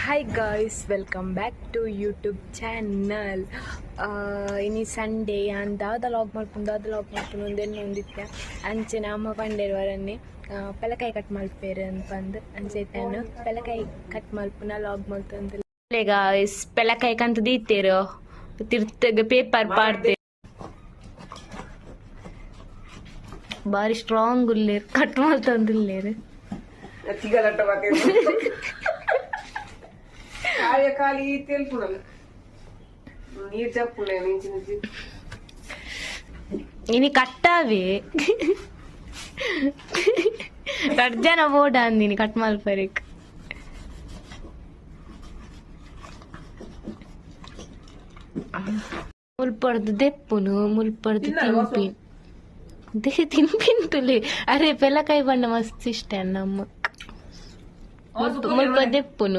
Hi guys, welcome back to YouTube channel. ಇನಿ Sunday. ಯಾನ್ ದಾದ ಲಾಗ್ ಮಲ್ಪುನು, ದಾದ ಲಾಗ್ ಮಲ್ಪುನು ಉಂದೆನ್ ಒಂದಿತ್ತೆ. ಅಂಚೆನೆ ಅಮ್ಮ ಪಂಡೇರ್ ವರನ್ನೆ ಪೆಲಕಾಯಿ ಕಟ್ ಮಲ್ಪೇರು ಪಂದ್. ಅಂಚೆ ಇತ್ತೆ ಪೆಲಕಾಯಿ ಕಟ್ ಮಲ್ಪುನ ಲಾಗ್ ಮಲ್ತೊಂದು. ಗಾಯ್ಸ್, ಪೆಲಕಾಯಿ ಕಂತ ದೀತೇರು, ತಿರ್ತಗ್ ಪೇಪರ್ ಪಾಡ್ದೆ. ಬಾರಿ ಸ್ಟ್ರಾಂಗ್ ಉಲ್ಲೇರ್, ಕಟ್ ಮಲ್ತೊಂದುಲ್ಲೇರು. ತಿಗಲಟ್ಟ ಬಾತೆ ಕಾಯ ಖಾಲಿ ತೆಲ್ಪುನಲ್ಲ, ನೀರ್ ಚಪ್ಪುನೆ ನಿಂಚಿ ನಿಂಚಿ. ಇನಿ ಕಟ್ಟಾವೆ ರಡ್ಡ್ ಜನ ಬೋಡ ಅಂದಿನಿ ಕಟ್ ಮಲ್ಪರೆಗ್. ಮುಲ್ಪಡ್ದು ದೆಪ್ಪುನು, ಮುಲ್ಪಡ್ದು ತಿನ್ಪಿನ್ they ತಿನ್ಪಿನ್ ತುಲೆ. ಅರೆ, ಪೆಲಕಾಯಿ ಬಣ್ಣ ಮಸ್ತ್ ಇಷ್ಟ ನಮ್ಮ. ಮುಲ್ಪ ದೆಪ್ಪುನು.